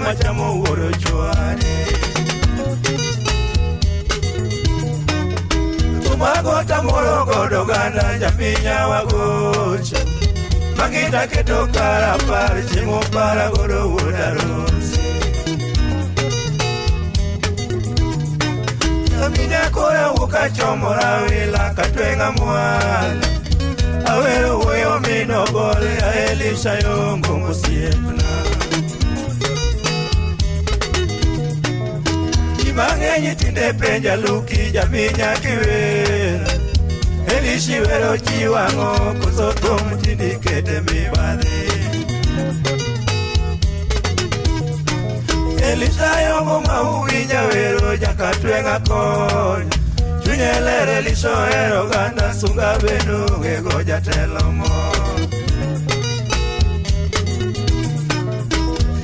machamo wuoro chwade. Tumago tamoro godo oganda jaminya wagocho. Magita keto kara par chiemo para godo wuod arusi. Jaminya kora wuok achomo rawila katweng'a mwalo. Awero wuoyo mino gole a Elisha Yongo mosiepna. Ji mang'eny tinde penja Luki jaminya kiwero. Elishi wero ji wang'o koso thum tinde ikete mibadhi. Elisha Yongo ma uwinja wero jakatweng'a konyo. Chunye ler Elisha ohero oganda sunga bende onge go jatelo moro.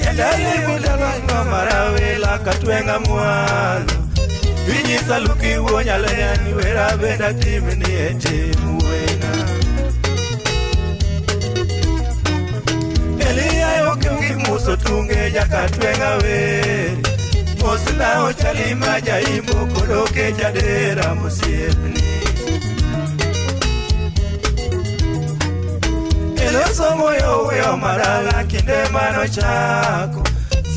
Jandali marawila katweng'a mwalo. Inyisa Luki wuo nyalenya ni wera bende atimni e tim wuoyina. Eliya okew muso tunge jakatweng'a weri. Mosna ochali ma jaimbo kod okech adera mosiepni. Elosomo yo marala kinde manochako.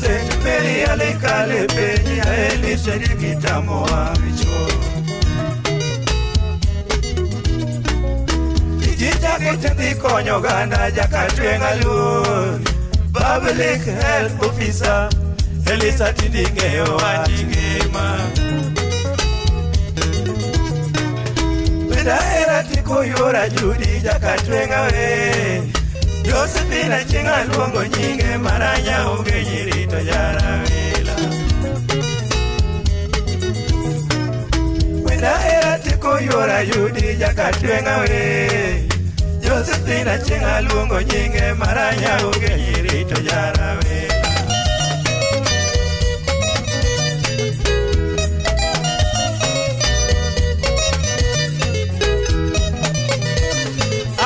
St. Mary alikale piny ya Elisha gitamo wang' chuo. Tiji chako tidhi konyo oganda jakatweng'a luor. Public health officer Elisa tindi ng'eyo wach ngima. Bende ahera tiko yuora Judi jakatweng'a we. Josephine chieng' aluongo nyinge maranya onge nyiri to jarawila. Bende ahera tiko yuora Judi jakatweng'a we. Josephine chieng' aluongo nyinge maranya onge nyiri to jarawila.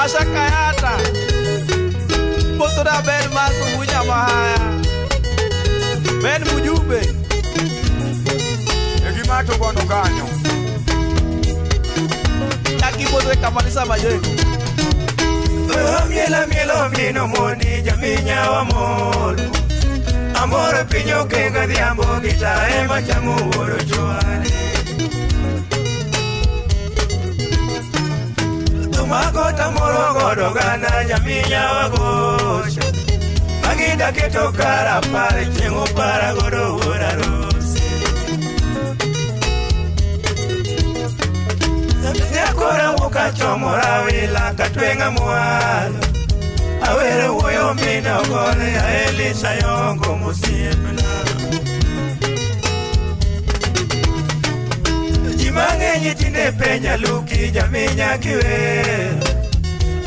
Asha Kayata. Motora Ben Masu Munya Mahaya. Ben Mujube. E gimato bono kanyo. Chaki kamaliza majengo. Miela mielo mino moni jaminya wa mor. Amor piny okengo dhiambo gi tae machamo wuoro chwade. Tumago tamoro godo oganda jaminya wagocho. Magida keto kara par chieng' opara godo wuor arusi. Nyakora wuok achomo rawila katweng'a mwalo. Awero wuoyo mino gole a Elisha Yongo mosiepna. Ji mang'eny tinde penja Luki jaminya kiwero.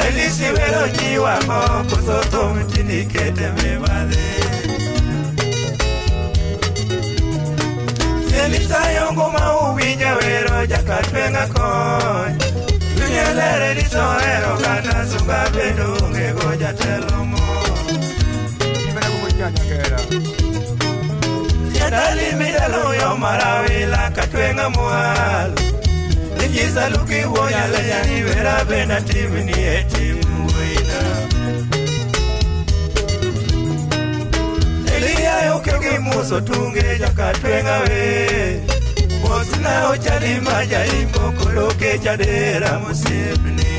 Elisi wero ji wang'o koso thum tinde ikete mibadhi. Elisha Yongo ma uwinja wero jakatweng'a kony. Chunye ler Elisha ohero oganda sunga bende onge go jatelo moro. Ibere kumwinya nyangera. Jadali midalo yo marawila katweng'a mwalo. Inyisa Luki wuo nyalenya ni wera bende atimni e tim wuoyina. Eliya okew gi muso tunge jakatweng'a we. Mosna ochali ma jaimbo kod okech adera mosiepni.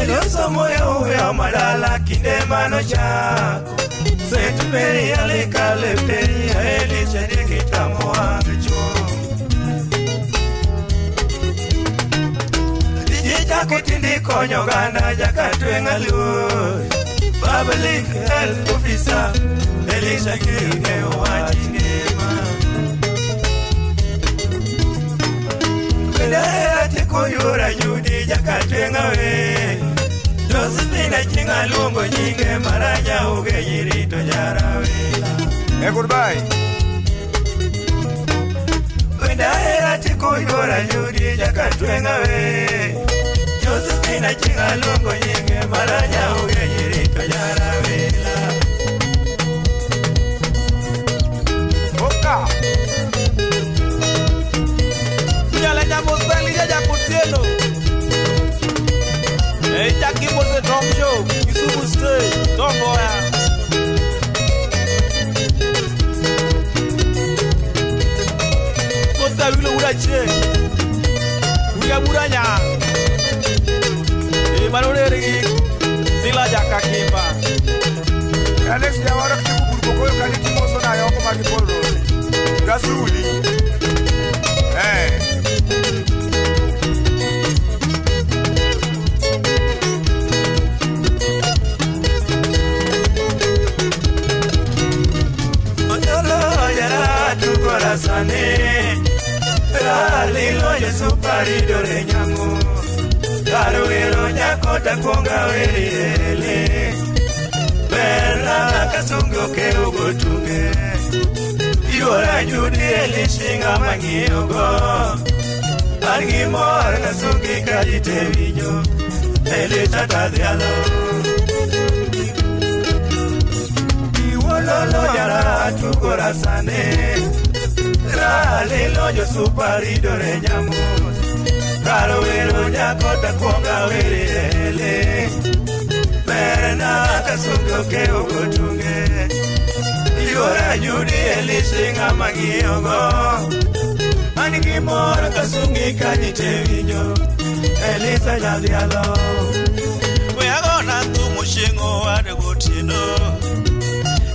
Elosomo yo madala kinde manochako. St. Mary alikale piny ya Elisha gitamo wang' chuo. Tiji chako tinde konyo oganda jakatweng'a luor. Public health officer Elisha ging'eyo wach ngima. Bende ahera tiko yuora Judi jakatweng'a we. Josephine chieng' aluongo nyinge maranya onge nyiri to jarawila. E goodbye. Bende ahera tiko yuora Judi jakatweng'a we. Josephine chieng' aluongo nyinge maranya onge nyiri to jarawila. Jackie Mose Tom Show, Kisumu State, Tom Boya. Mose Awilo Wuod Achieng', Wiya Wuod Anyang'. Mano ner gi Sila Jakakimba. Alex Jawara kitieko bur kokoyo kanyo timoso na yoko mag Paul Rose. Gasuli. Eh. Onyolo jara tugo sane. Ralilo Yesu paridore nyamu. Karuero nyako takuonga weriele. Berna kasungo ke ugotunge. Yuora judi elishinga mang'iyogo. An gi mor kasungi ka ji te winjo. Elisha tadhialo. Iwololo jara tugo rasane. Ralilo josuparidore nyamos. Karuero nyako takuonga weriele. Berna kasungo ke ugotunge. Yuora judi elishinga mang'iyogo. An gi mor kasungi ka ji te winjo. Elisa jadhialo. We agona thumo chieng' owad gotieno.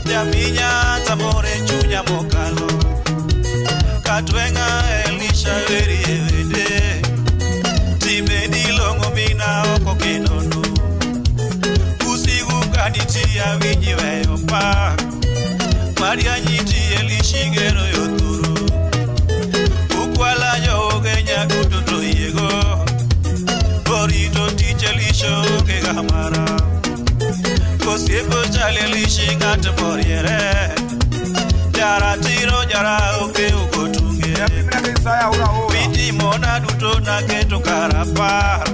Jaminya tamore chunya mokalo. Katweng'a Elisha weri e wende. Timbe dilong'o mina oko kenono. Usigu kanitie awinji weyo pa. Maria nyiti Elishi gero yo thuru. Ukwala joge nyaguto to yiego. Orito tich Elisha onge gamara. Osiepo chal Elishi ng'at moriere. Jaratiro jara oke ogotunge. Yapimna ke Isaya ura ura. Mitimona duto naketo karapar.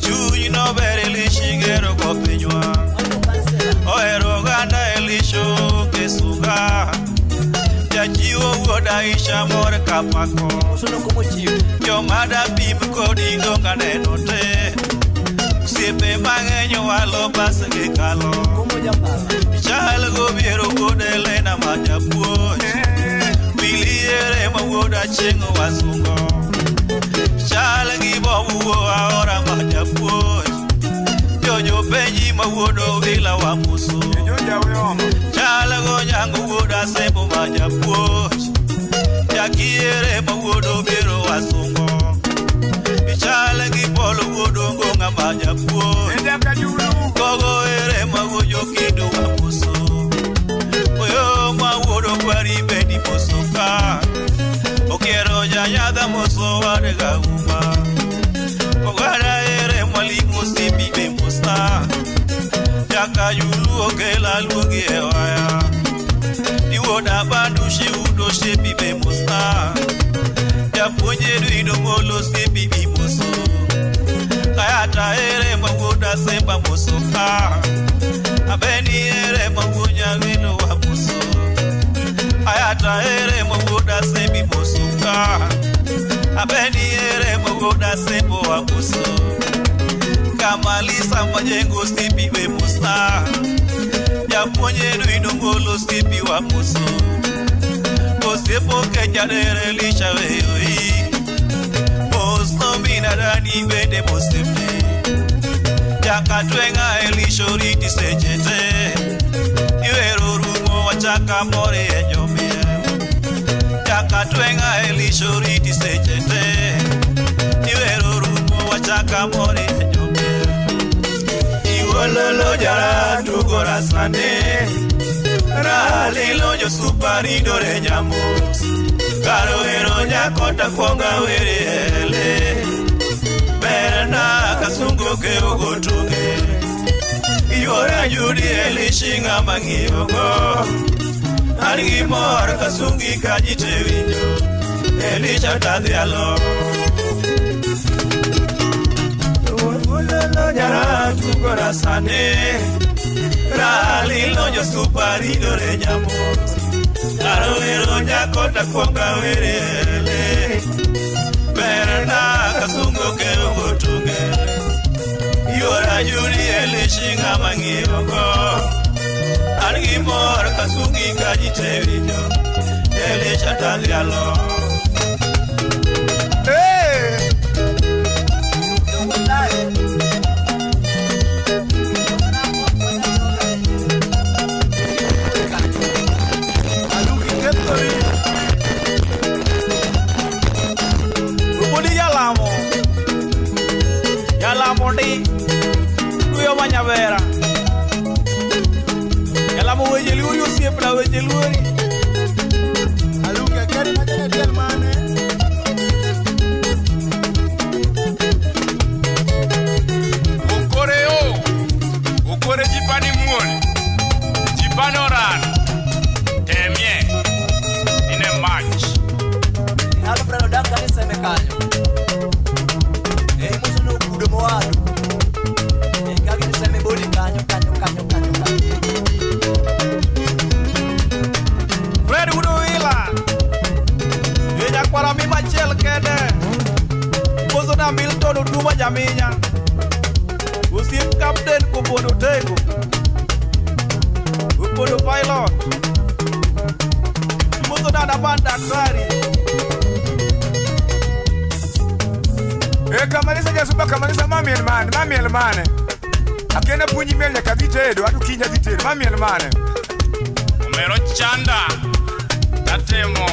Chuny nober Elishi gero go pinywa. Ohero oganda Elisha onge sunga. Jachiwo wuod Aisha mor kapako. Joma dapim kodi dong' aneno te. Osiepe mang'eny walo bas gikalo. Chal gobiero wuod Elena ma japuonj. Wiliere ma wuod Achieng' wasungo. Chal gi Bob wuo aora ma japuonj. Jojo penji ma wuod Owila wa muso. Joja uyoma. Chal go nyango wuod Asembo ma japuonj. Jakiere ma wuod Obiero wasungo. Chal gi Paul wuod Ongonga ma japuonj. Enda kajulu. Gogo ere ma wuod Jokido wa muso. Oyo ma wuod Okwari bedi mosoka. Okiero janyadha moso wad gauma. Ogada ere mwalimu sibi be musa. Jakayulu okela luogi e waya. Iwoda bandu shiudo shebi be musa. Japuonj Edwin Omolo sibi bi muso. Kayata ere ma wuod Asemba mosoka. Abeni ere ma wuod Nyawino wa muso. Ayata ere ma wuod Asembi mosoka. Abeni ere ma wuod Asembo wa muso. Kamalisa majengo sibi we musa. Japuonj Edwin Omolo sibi wa muso. Osiepo kecha dere Elisha weyoi. Moso minadani bende mosepne. Jakatweng'a Elisha oriti seche te. Iwero rumo wachaka more e jomiel. Jakatweng'a Elisha oriti seche te. Iwero rumo wachaka more e jomiel. Iwololo jara tugo rasane. Ralilo josuparidore nyamos. Karuero nyako takuonga weriele. Berna kasungo ke ugotunge. Yuora judi Elishinga mang'iyogo. An gi mor kasungi ka ji te winjo. Elisha tadhialo. Iwololo jara tugo rasane. Ralilo josuparidore nyamos. Karuero nyako takuonga weriele. Berna kasungo ke ugotunge. Yuora Ayudi elishi ng'ama ng'iyogo. An gi mor kasungi ka ji te winjo. Elisha Tadhialo. Hey! Aluki kethori. Obodi jalamo. Jalamo ndi. Duyo manyavera. Jalamo weche luori osiepna weche luori. Aluki akeri machalo diel mane? Okore o, okore jipani muol, jipani oran, temie, ine mach. Alfred odak kanisa eme kanyo. E imoso no kudo mowadu. E ka giniseme bodi kanyo kanyo kanyo kanyo kanyo. Fred Wuod E nyakwara mi machiel kende. Imoso na Milton Oduma Jaminya. Osiep Captain Kopondo Tego. Opondo Pilot. Imoso na Naban Daktari. E kamalisa jasuba kamalisa mamiel mane, mamiel mane. Akena puonji miel nyaka dhi tedo, adu kinya dhi tedo, mamiel mane. Omero chanda, tatemo,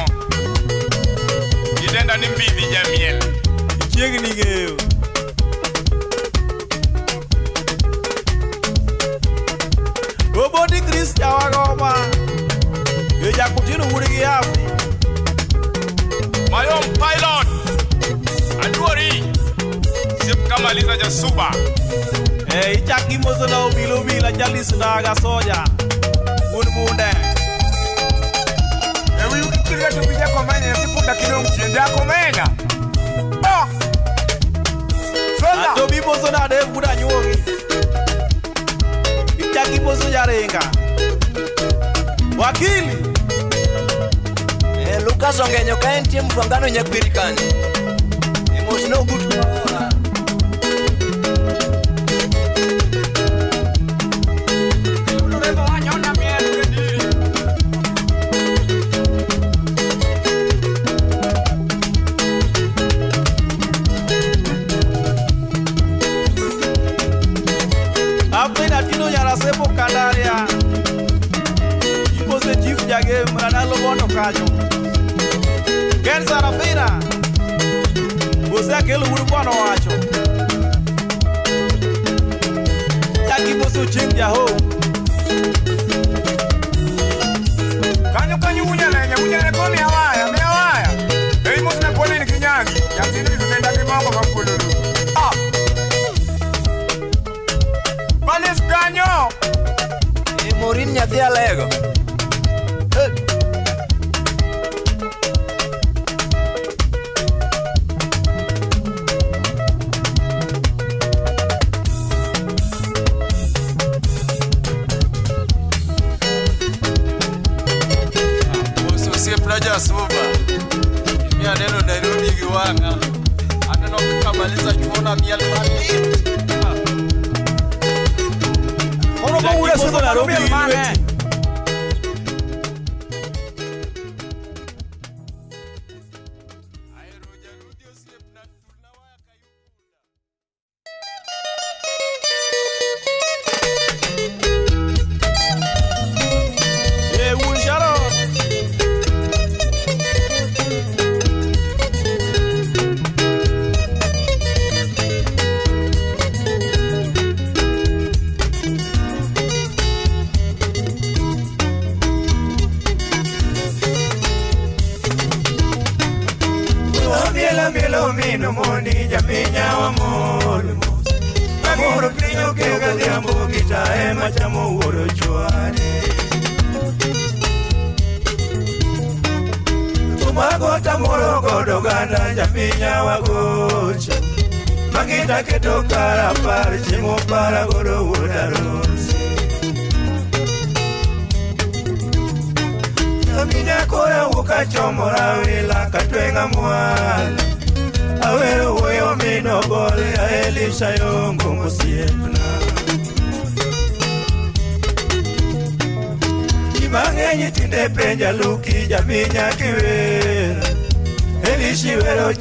gidenda ni mbidhi jamiel. Chiegni ng'eyo. Obodi Chris Jawagoma. E jakutino wuod gi Afi. Mayom Pilot, aduori, siep kamaliza jasuba. E ichak imoso na obilo obila Jalis Ndaga Soja. Wuon bunde. E wi ukikirga to bija komenya, nyathi punda kidong' chien, jakomenya. Oh! Sola! Ato bimoso na Dave wuod Anyuogi. Ichak imoso Jaringa. Wakili. E Lucas Ongenyo ka entie mfwangano nyakwiri kanyo. E mos no gut maora. Alfred Atino Nyarasepo Kandaria. Imose Chief Jagem Radalo Bondo kanyo. Ken Sarafina. Bose Akelo wuod Bwana wacho. Chak imoso Chieng' Jaho. Kanyo kanyo unyalenya, unyalenya ko miya waya, miya waya. E imos na Pauline Kinyangi, nyathini nenda gi moko ma kululu. Ah! Palis kanyo! E Morin nyathi Alego. Hey. Mos osiepna jasuba. Mi aneno Nairobi gi wang'a. Aneno kamaliza chuona miel malit. Koro Chak bo ure imoso suba Nairobi miel gi mane? lweti. Ahero jaludhi osiepna tulna waya kayupunda. E wuon Sharon. Amiel amiel omino mondi jaminya wamor mos. Amoro piny okeyo gadhiambo gita ema chamo wuoro chwade. Tumago tamoro godo oganda jaminya wagocha. Magita keto kara par chiemo para godo wuod arusi. Jaminya kora wuok achomo rawila katweng'a mwalo. Awero wuoyo mino gole aeli Elisha Yongo osiepna. Ji mang'eny tinde penja Luki jaminya kiwera. Elishi wero.